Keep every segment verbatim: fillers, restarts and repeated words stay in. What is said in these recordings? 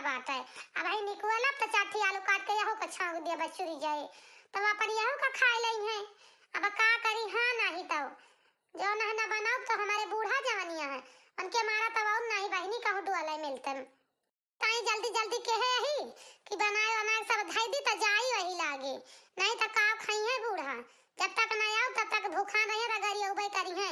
बाटे। अब हई निकुआ ना तो चार ठी आलू काट के यहू का छौंक दिया बस चुरी जाए, तब अपन यहू का खाए लई है। अब का करी, हाँ नाही तो जो ना ना बनाओ तो हमारे बूढ़ा जवनिया है, उनके मारा तब और नाही बहिनी कहूँ डुअले मिलतन। ताई जल्दी जल्दी कहे यही कि बनाए बनाए सब धई दी त जाई वही लागे, नहीं तो का खाई है बूढ़ा। जब तक ना आओ तब तक भूखा रहे तो गरियउबे करी है।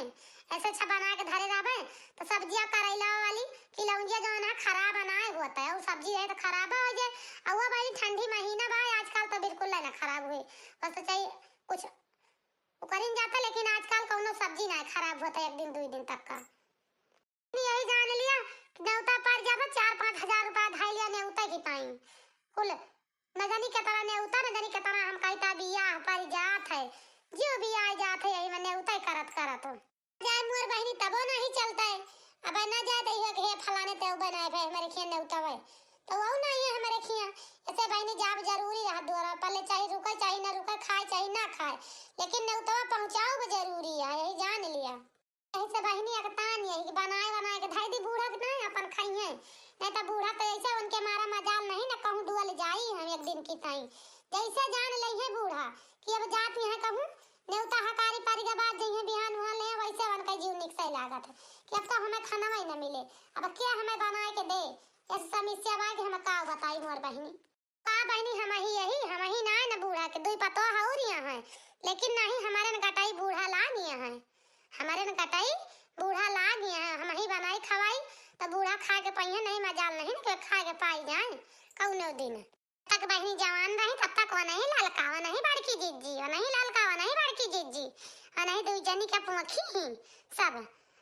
ऐसे अच्छा बना के धरे रहबे तो सब्जिया करैला वाली कि लौंजिया जौन है खराब अनाए होता है, वो सब्जी रहे तो खराब हो जाए। और वो भाई ठंडी महीना बा आजकल तो बिल्कुल ना खराब हुए, बस तो चाहिए कुछ वो करिन जाता, लेकिन आजकल कौनो सब्जी ना खराब होता एक दिन दो दिन तक का। यही जान लिया कि नेवता पर जाबे, चार पाँच हजार रुपया धाई लिया नेवता की ताई। कुल न जानी के तरह नेवता, न जानी के तरह हम कही ता बियाह पर जात है, जियो बियाह जात है, यही में नेवता ही करत करत हो जाए मोर बहिनी तबो नहीं चलता है। अब ना जाए तो ये हे फलाने ते उबे ना है, हमारे खिया नेवता है तो वो नहीं है हमारे खिया। ऐसे बहिनी जाब जरूरी रहा द्वारा, पहले चाहे रुके चाहे ना रुके, खाए चाहे ना खाए, लेकिन नेवतवा पहुँचाओ जरूरी है, यही जान लिया। यही से बहिनी अगतान यही कि बनाए बनाए के धई दी बूढ़ा के, नहीं अपन खाइए, नहीं तो बूढ़ा तो ऐसे उनके मारा मजाल नहीं ना कहूँ डुअल जाई हम एक दिन की ताई। जैसे जान लई है बूढ़ा कि अब जात यहाँ कहूँ नेवता हकारी पारी के बाद जइहे बिहान हुआ ले, वैसे उनका जीव निकसे लागत है कि अब तो हमें खाना ही ना मिले, अब क्या हमें बनाए के दे। ऐसे समस्या बा कि हम का बताई मोर बहिनी। का बहिनी, हम ही यही, हम ही ना है ना बूढ़ा के दुई पतोह और यहाँ है, लेकिन नहीं हमारे न गटाई बूढ़ा ला निया है, हमारे न गटाई बूढ़ा ला गया है, हम ही बनाई खवाई तो बूढ़ा खा के पहिए नहीं मजाल नहीं ना कि खा के पाई जाए कौनो दिन। तक बहिनी जवान रही तब तक वो नहीं ललका, वो नहीं बड़की जिज्जी, वो नहीं ललका, वो नहीं बड़की जिज्जी, वो नहीं दुई जनी के पोखी ही सब।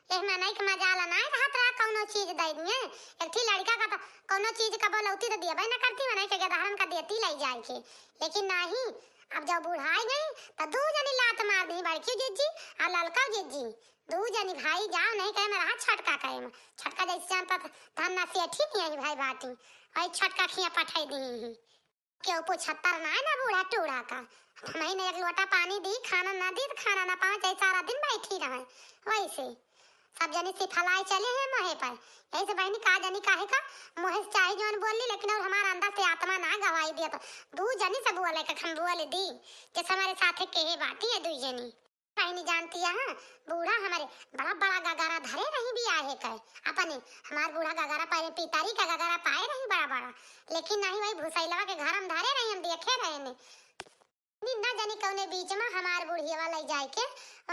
एह मनई के मजाल नाय रहत रहा कौनो चीज दे दिए। एक ठी लड़का का तो कौनो चीज का बोलौती तो दियबे न करती, मनई के गदहरन का देती ले जाए के। लेकिन नहीं, अब जब बुढ़ाई गई तो दू जनी लात मार दी, बड़की जिज्जी और ललका जिज्जी। दू जनी भाई जाओ नहीं कहे में रहा, छटका कहे में। छटका जैसे जान पर धन ना सेठी नहीं है भाई बाटी, और छटका खिया पठाई दी ही। केहू पुछत्तर ना है ना बूढ़ा टूढ़ा का। अब हमही ने एक लोटा पानी दी, खाना ना दी, तो खाना ना पावे, चाहे सारा दिन बैठी रहे। वैसे सब जनी सिफलाए चले हैं मोहे पर। यही से बहिनी का जनी काहे का मोहे से चाहे जौन बोल ली, लेकिन और हमारा अंदर से आत्मा ना गवाही दिया। तो दू जनी से बोले के हम बोल दी, जैसे हमारे साथे केहे बाटी है दू जनी। बहिनी जानती है, हाँ, बूढ़ा हमारे बड़ा बड़ा गगारा धरे रही बियाहे का। अपने हमार बूढ़ा गगारा पाए, पितारी का गगारा पाए रही बड़ा बड़ा, लेकिन नहीं वही भुसैलवा के घर हम धरे रही, हम देखे रहे ने। नी ना जानी कौने बीच में हमार बुढ़ियवा ले जाए के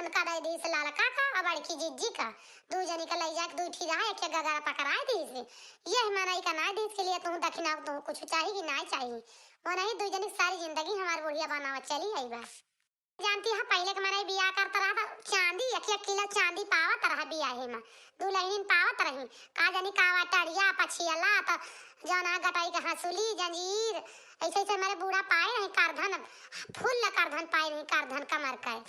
उनका दे दीस ललका का और बड़की जिज्जी का, दू जनी का ले जाके दू ठी रहा, एक एक गगारा पकड़ाए दीस। ये मनई का ना दीस के लिए तू दक्षिणा तू कुछ चाही कि ना चाही? वो नहीं, दू जनी सारी जिंदगी हमार बुढ़िया बनावत चली आई बा। जानती है, पहले के मनई बियाह करत रहा था, चांदी, एक एक किलो चांदी पावत रहा बियाहे में, दुल्हनिन पावत रही। का जानी का वा टड़िया, पछियला, तो जौन है गटाई के हंसुली, जंजीर, ऐसे ऐसे हमारे बूढ़ा पाए रही करधन, फुल करधन पाए रही, करधन कमर का।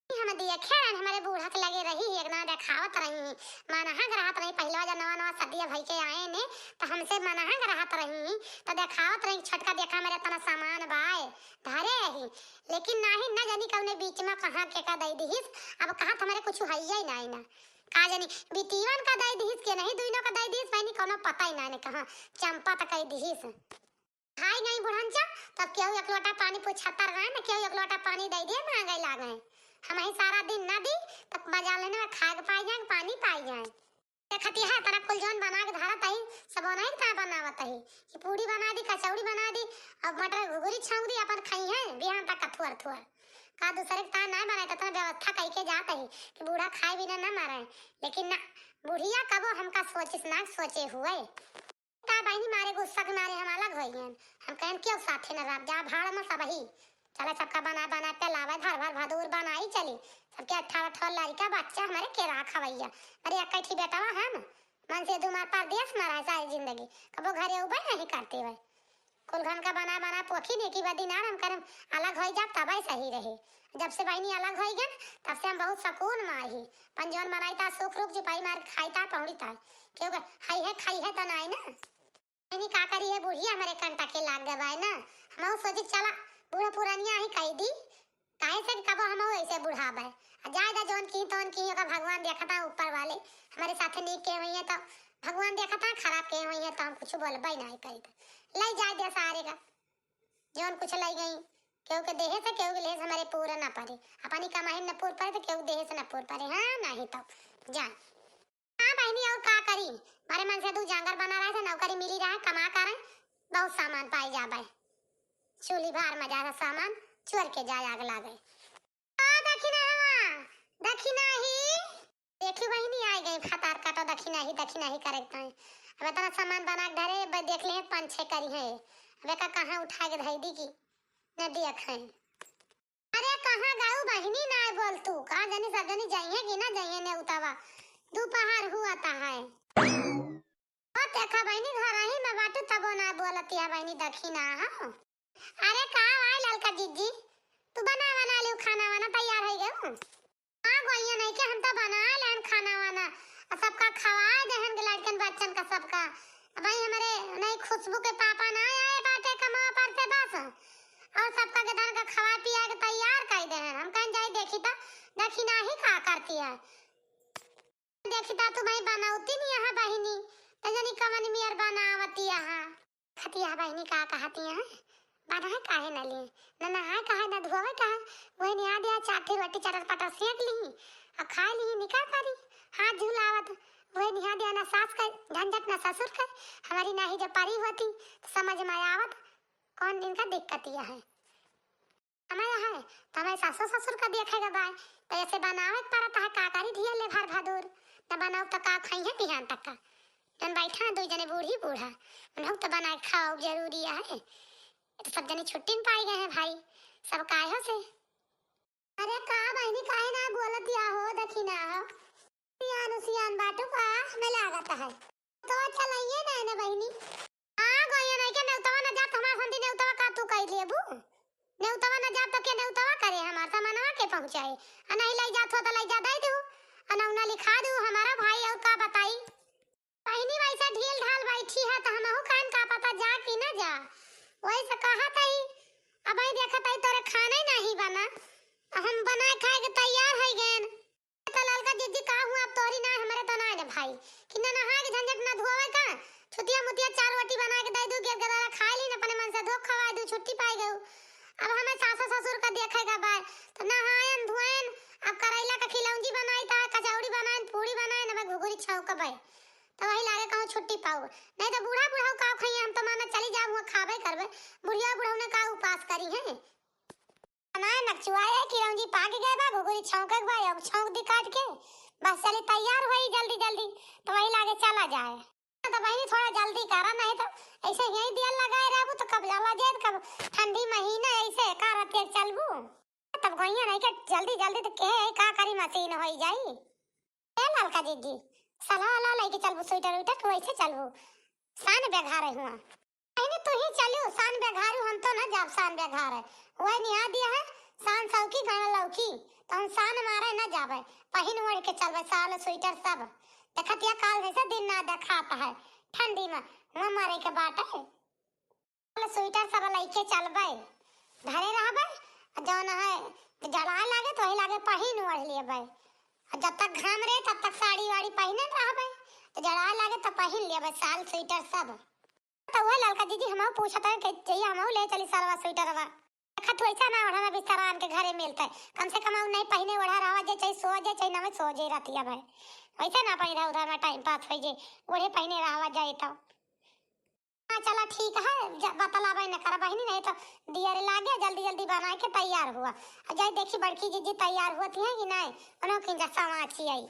हम देखे रहन, हमारे बूढ़ा के लगे रही, एक ना देखावत रही, मनहक रहत रही। पहलवा जब नवा नवा सदिया भई के आए ने, तो हमसे मनहक रहत रही, तो देखावत रही, "छोटका देखा, मेरे इतना सामान बाय, धरे रही।" लेकिन नाही, न जानी कौने बीच में कहाँ के का दई दिहिस। अब कहाँ तो हमारे कुछ हइये ही नाही ना। का जानी बितीवन का दई दिहिस के नहीं, दुइनों का दई दिहिस, बहिनी, कौनो पता ही नाही ना कहाँ चंपा तक कई दिहिस। खाई गई बुढ़नचा, तब केहू एक लोटा पानी पुछत्तर रहे ना, केहू एक लोटा पानी दे दिए, मांगे लागे। हम ही सारा दिन ना दी, तब मजा लेने में खाए के पाई जाए, पानी पाई जाए। देखती है, तना कुल जौन बना के धरत ही, सब ओनही का बनावत ही कि पूड़ी बना दी, कचौड़ी बना दी, अब मटर घुघुरी छौंक दी, अपन खाई है बिहान तक का थुअर थुअर। का दूसरे के तान ना बनाए, तो इतना व्यवस्था कई के जात ही कि बूढ़ा खाए बिना ना मरे। लेकिन ना, बुढ़िया कबो हमका सोचिस ना सोचे हुए। का बहिनी मारे गुस्सा के मारे हम अलग होइ गएन। हम कहन, "क्यों साथे न रह जा, भाड़ में सबही। चला सबका बना बना के लावे, भर भर भदूर बनाई चली। सबके अठारह अठारह लड़का बच्चा हमारे के राख हवैया। अरे एक ठी बेटवा हम, मन से दुमार परदेस में रहे सारी जिंदगी, कबो घरे उबे नहीं करते हुए। कुल घन का बना बना पोखी ने की बदी ना हम करम अलग होइ जा तबे सही रहे। जब से बहिनी अलग होइ गन, तब से हम बहुत सुकून में ही। अपन जौन बनाई ता सुख रुख चुपाई मार के खाई ता पहुड़ी ता। क्यों हई है खाई है तो नाई ना।" इनी का करी है बुढ़िया हमरे कंटा के लाग गए बाय ना। हम सोची चला बूढ़ा पुरानिया ही कही दी, काहे से कि कबो हमहू ऐसे बुढ़ाबे। आ जाए दा, जौन की तौन की, ओकर भगवान देखता ऊपर वाले। हमरे साथे नीक के होइहैं तो भगवान देखता, खराब के होइहैं तो हम कुछ बोलबे नाहीं करी। त लइ जाए दे सारे का, जौन कुछ लइ गई, केहू के देहे से, केहू के लेहे से हमरे पूरा ना परे। अपनी कमाई न पूर परे तो केहू देहे से ना पूर परे। हाँ, नाहीं तो जा। हाँ बहिनी, और का करी? बड़े मन से दू जांगर बना रहे थे, नौकरी मिली रहे, कमा करे, बहुत सामान पाई जाबे। चूल्ही भार में ज्यादा सामान चोर के जाए आग लागे। आ दखिना हवा, दखिना ही। देखी बहिनी, आइ गई भतार काटो, दखिना ही, दखिना ही करे के ताई। अब इतना सामान बना के धरे, ब-, देख ले पाँच छह करी है। अब एका कहाँ उठा के धई दी की न देख है। अरे कहाँ गऊ बहिनी, नाहीं बोल तू, कहाँ जानी सब जनी जइहैं कि ना जइहैं नेउतवा, दुपहर हुआ ता है। ओ देखा बहिनी, घरही में बाटू तबो नाहीं बोलतिया बहिनी, दखिना हो। अरे का भाई ललका जिज्जी, तू बना बना लियो, खाना वाना तैयार होइ गयो। हाँ गोइया नहीं के हम तो बना लेन खाना वाना, आ सबका खवाए देहन के लड़कन बच्चन का सबका। अब भाई हमरे नहीं खुशबू के पापा ना आए बाटे कमा पर से बस, और सबका के धन का खवा पिया के तैयार कर देहन। हम कहेन जाई देखी तो दखिना ही का करती है। देखी तो तू भाई बनौती नहीं यहाँ बहिनी, त जनी कवन मियर बनावती यहाँ। खतिया बहिनी का कहती हैं, बनाए काहे न लिए, न नहाए काहे, न धोवे काहे, वही निहा दिया चार ठे रोटी चटर पटर सेंक ली, आ खाए ली निकाल पारी, हाथ झुलावत, वही निहा दिया ना सास के झंझट ना ससुर के, हमारी नाही जब पारी होती तो समझ में आवत, कौन इनका दिक्कत यह है। हमारे यहाँ है, तो हमारे सासू ससुर का देखे के बाय, तो ऐसे बनावे के पड़त है, का करी ढिया ले भर भदूर, न बनाओ तो का खाई है बिहान तक का। जन बैठा हैं दो जने बूढ़ी बूढ़ा, उन्हों तो बना के खाओ जरूरी है। ये तो सब जने छुट्टी में पाई गए हैं भाई, सब काहे से। अरे का बहिनी काहे ना बोलत या हो, दखिना हो। सियान उसियान बाटू का हमें लागत है। तो चलाइए ना ना बहिनी। हाँ गोइया नहीं के नेउतवा ना जात हमार संदी नेउतवा का तू कह लेबू। नेउतवा ना जात तो के नेउतवा करे हमार सामानवा के पहुँचाए। आ नहीं लइ जात हो तो लइ जा दे दू। आ नौना लिखा दू हमारा भाई और का बताई। बहिनी वैसे ढील ढाल बैठी है, तो हमहू कहन का पता जा कि न जा। वही से कहत हई, अबही देखत हई तोरे खाने नहीं बना, हम बनाए खाए के तैयार है गेन। तो ललका जिज्जी का हुआ, अब तोरी ना हमरे तो ना ने भाई, कि ना नहाए के झंझट ना धोवे का, छुतिया मुतिया चार रोटी बना के दे दू, गेर गदारा खाए ली, अपने मन से धो खवाए दू, छुट्टी पाई गऊ। अब हमें सासो ससुर का देखे का बाय, तो नहायन धोयन, अब करैला का खिलौंजी बनाई, ता कचौड़ी बनायन, पूड़ी बनायन, अब घुघुरी छौंकबे। तो वही लागे कहूँ छुट्टी पाऊ। नहीं तो बूढ़ा बुढ़ऊ का खइए, हम तो माना चली जाब, हुआ खाबे करबे। बुढ़िया बुढ़ऊ ने का उपास करी है? बनाए नकचुआए कि रौंजी पाक गए बा, घुघुरी छौंके के बा, अब छौंक दी काट के। बस चली तैयार होई जल्दी जल्दी, तो वही लागे चला जाए। तो बहिनी थोड़ा जल्दी करा, नहीं तो ऐसे यहीं दिया लगाए रहबू तो कब चला जाए, कब ठंडी महीना ऐसे का रतिया चलबू। तब गइया नहीं के जल्दी जल्दी तो के का करी मशीन होई जाई। ए ललका जिज्जी, सलवा वाला लेके चलबू, स्वेटर उइटर के वैसे चलबू। सान बेघारे हुआ। अहिने तू ही चलू, सान बेघारू हम तो ना जाब सान बेघारे। वही निहा दिया है, सान सौकी गाना लौकी, तो हम सान मारे ना जाबे। पहिन ओढ़ के चलबे साल स्वेटर सब। देखत या काल जैसे दिन ना देखात है। ठंडी में ना मारे के बाटे। स्वेटर सब लइके चलबै, घरे रहबै, आ जौन है, जड़ाए लागे तो वही लागे पहिन ओढ़ लेबै। आ जब तक घाम रहे तब तक साड़ी वाड़ी पहिने रहबै, तो जड़ाए लागे तो पहिन लेबै साल स्वेटर सब। तो वह ललका दीदी हमहू पूछत है कि जइया हमहू ले चली सालवा स्वेटरवा। देखत वैसा ना ओढ़ना बिस्तरा आन के घरे मिलते, कम से कम उ नहीं पहिने ओढ़ा रहवा जे, चाहे सो जे, चाहे ना सो जे रतिया भर। वैसे ना पहिरा उधर में टाइम पास हो जे, ओढ़े पहिने रहवा जाए तो। हाँ, चला ठीक है, ज-, बतलावे न कर बहिनी, नहीं तो दियर लागे, जल्दी जल्दी बना के तैयार हुआ। आ जाए देखी बड़की जीजी तैयार होती है कि नहीं, उन्हों की जसा वाची आई।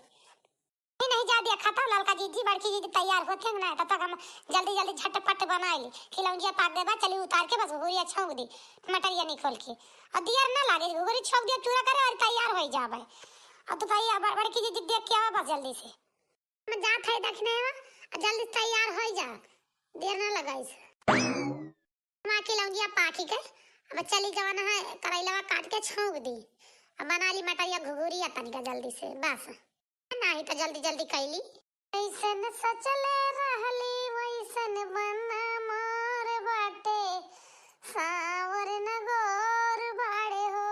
नहीं, नहीं जा दिया, खाता ललका जीजी, बड़की जीजी तैयार होती है कि नहीं, तब तक हम जल्दी जल्दी झटपट बनाए ली। खिलौंजिया पाक देबा, चली उतार के बस घुघुरिया छौंक दी, मटरिया निकल के। और दियर ना लागे, घुघुरी छौंक दिया, चूरा करे और तैयार हो जाबे। और तो भाई, अब बड़की जीजी देख के आवा बस जल्दी से। हम जात है दखिने में, आ जल्दी तैयार हो जा, देर ना लगाइस। माँ की लौंजिया पाकी के, अब चली जवन है करैलवा काट के छौंक दी, अब बना ली मटरिया घुघुरिया तनिका जल्दी से, बस। नहीं तो जल्दी जल्दी कैली। ऐसन सचले रहली वैसन बन मोर बाटे, सावर न गोर बाड़े हो।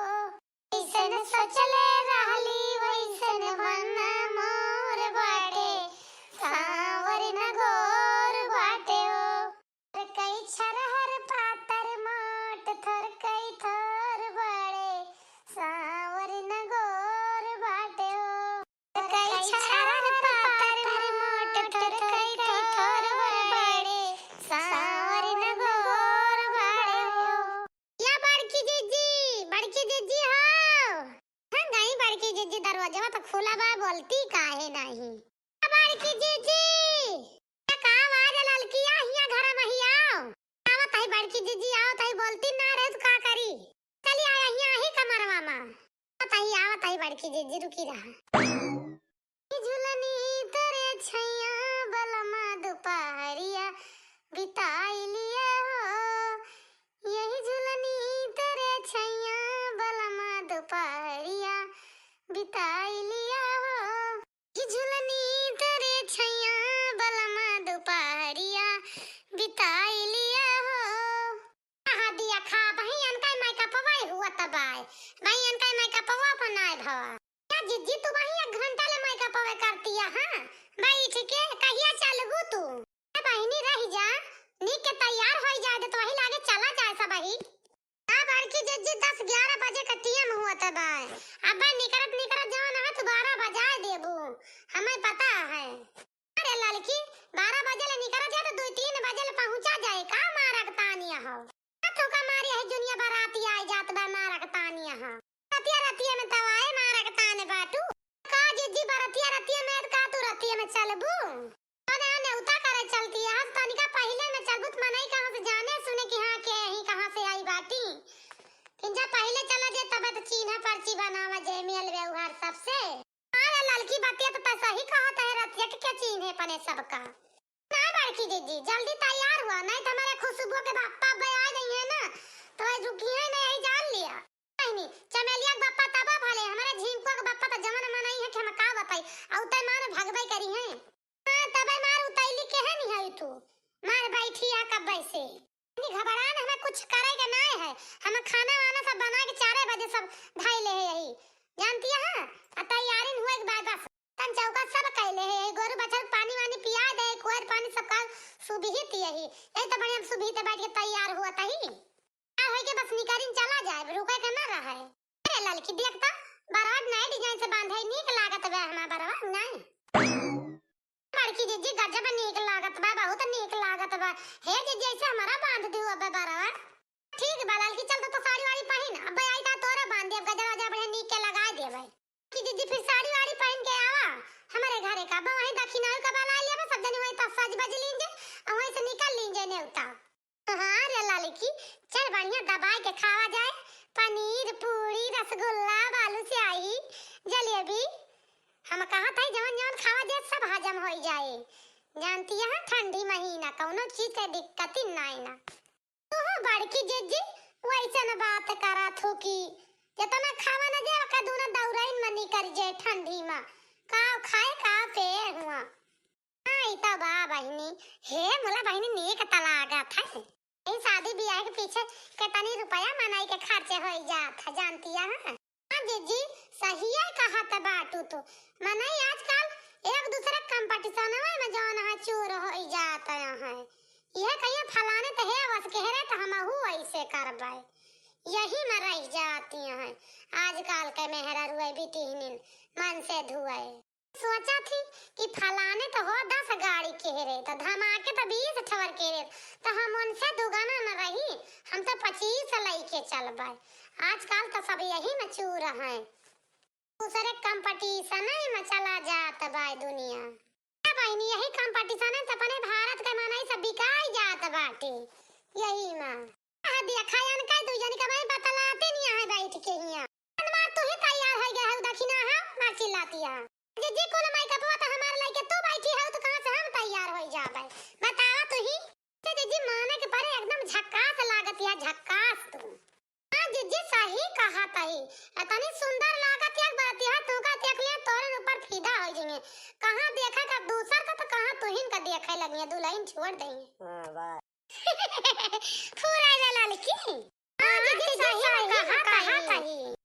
जीजी आवत ही, बोलती ना रहे तो का करी? चली आया हियाँ ही कमरवा मा। आवत ही, आवत ही बड़की जीजी, रुकी रहा। झुलनी तरे छैया बलमा दुपहरिया बिताई लिया हो। यही झुलनी तरे छैया बलमा दुपहरिया बिताई लिया हो। ई झुलनी तरे छैया बलमा दुपहरिया बिताई लिया हो। कहा दिया खा, बही अनका मेकअपवा हुआ तबाय। बही अनका मेकअपवा पर नाय भवा। क्या जिज्जी तू बही एक घंटा ले मेकअपवा करतिया, हाँ? बैठ के कहिया चलबू तू? ए बहिनी रह जा, नीक के तैयार होई जाए दे, तो वही लागे चला जाए सब बही। ना बड़की जिज्जी, दस ग्यारह बजे का टीएम हुआ तबाय। अब निकरत निकरत जवन है तू बारह बजाए देबू, हमें पता है। अरे ललकी, बारह बजे ले निकरत है तो दो तीन बजे ले पहुँचा जाए का? मारा के तानिया हो। तू का मारी है जुनिया बराती आई जात बा मारा के तानिया हो। रतिया रतिया में तवाए मारा के ताने बाटू। का जिज्जी बरतिया रतिया में का तू रतिया में चलबू? अरे नेउता करे चलती है, तनिका पहिले में चलबू त मनई कहाँ से जाने सुने कि हाँ के ही कहाँ से आई बाटी। किंजा पहिले चला जे तबे तो चीन्हा पर्ची बनावा जे मेल व्यवहार सबसे। अरे ललकी बतिया तो तै सही कहत है, रतिया के क्या चीन्हे पने सबका। ना बड़की जिज्जी, जल्दी तैयार हुआ, नहीं तो हमारे खुशबू के बापा बे आ गई है ना, तो वही रुकी है नहीं, यही जान लिया। नहीं, चमेलिया के बापा तबा भले, हमारे झिंकुआ के बापा तो जवन मनई है कि हम का बताई, अउ तै मारे भगबई करी है। हाँ, तबे मार उतैली के है नहीं है तू, मार बैठी है कब्बे से। नहीं घबरान, हमें कुछ करे के नाय है। हम खाना वाना सब बना के चारे बजे सब धइले है यही। जानती है? आ तैयारी हुए के बाद बस तन चौका सब कैले है। यही गोरू बछर पानी वानी पिया दे, कुआर पानी सब का सुबहित यही। यही तो बढ़िया हम सुबहित बैठ के तैयार हुआ तही। तैयार होई के बस निकरिन चला जाए, रुके के ना रहे। अरे ललकी देख तो, बरवा नए डिजाइन से बांधे, नीक लागत बा हमार बरवा, नहीं? बड़की जिज्जी, गजब नीक लागत बा, बहुत नीक लागत बा। हे जिज्जी, ऐसे हमारा बांध दियो अबे बरवा। ठीक बा ललकी, चल तो, तो साड़ी वाड़ी पहिन, अबे आई ता तोरा बांध दे, अब गजरा वजरा बढ़िया नीक के लगा देबे। कि जिज्जी फिर साड़ी वाड़ी पहिन के आवा हमारे घरे का, अब वहीं दखिनाऊ का बला लेबे, सब जने वहीं तो सज बज लीन जे, और वहीं से निकल लीन जे नेउता। हाँ रे ललकी, चल बढ़िया दबाई के खावा जाए, पनीर, पूरी, रसगुल्ला, बालूशाही, जलेबी। हम कहत है जवन जवन खावा जाए सब हजम होई जाए। जानती है ठंडी महीना, कौनो चीज के दिक्कत ही नाई ना। तू बड़की जिज्जी वैसन बात करत हो कि जितना खावा न जाए, ओका दूना दौराइन में निकल जाए ठंडी में। का खाए का पे हुआ। हाँ, ई तो बा बहिनी। हे मोला बहिनी, नीक त लागत है। ई शादी बियाह के पीछे केतनी रुपया मनई के खर्चे होई जात है, जानती है? हाँ जिज्जी, सहिए कहत बाटू तू। मनई आजकल एक दूसरे competition में जौन है चूर होई जात है। यह कहिए फलाने त हे बस कह रहे त हमहू ऐसे करबे। यही में रह जाती हैं आजकल के मेहररुए बिटिहनिन मन से धुए। सोचा थी कि फलाने तो हो दस गाड़ी के रे, तो धमाके तो बीस ठवर के रे, तो हम उनसे दुगना न रही, हम तो पच्चीस लइके चलबे। आजकल तो सब यही में चूर हैं, दूसरे competition में चला जात बा दुनिया। ए बहिनी, यही competition से अपने भारत के मनई सब बिकाई जात बाटे, यही में। आ देखा, अनका दुई जन के भाई बतलाते नहीं है बैठ के हियाँ। अनमार तू ही तैयार हो गया है, दखिना है, मार चिल्लाती है। जिज्जी कुल मेकअपवा तो हमार लइके तू बैठी है, तो कहाँ से हम तैयार हो जाबे? बतावा तू ही। अच्छा जिज्जी, माने के परे एकदम झक्कास लागत या, झक्कास तू। हाँ जिज्जी, सही कहत ही। इतनी सुंदर लागत या बरतिया, तू का देख लिया, तोरे ऊपर फिदा हो जाएंगे। कहाँ देखा का दूसर का, तो कहाँ तुहिन का देखे लगी, दुल्हन छोड़ देंगे। हाँ, वाह। फुराइला ललकी। हाँ, जिज्जी, सही कहत ही।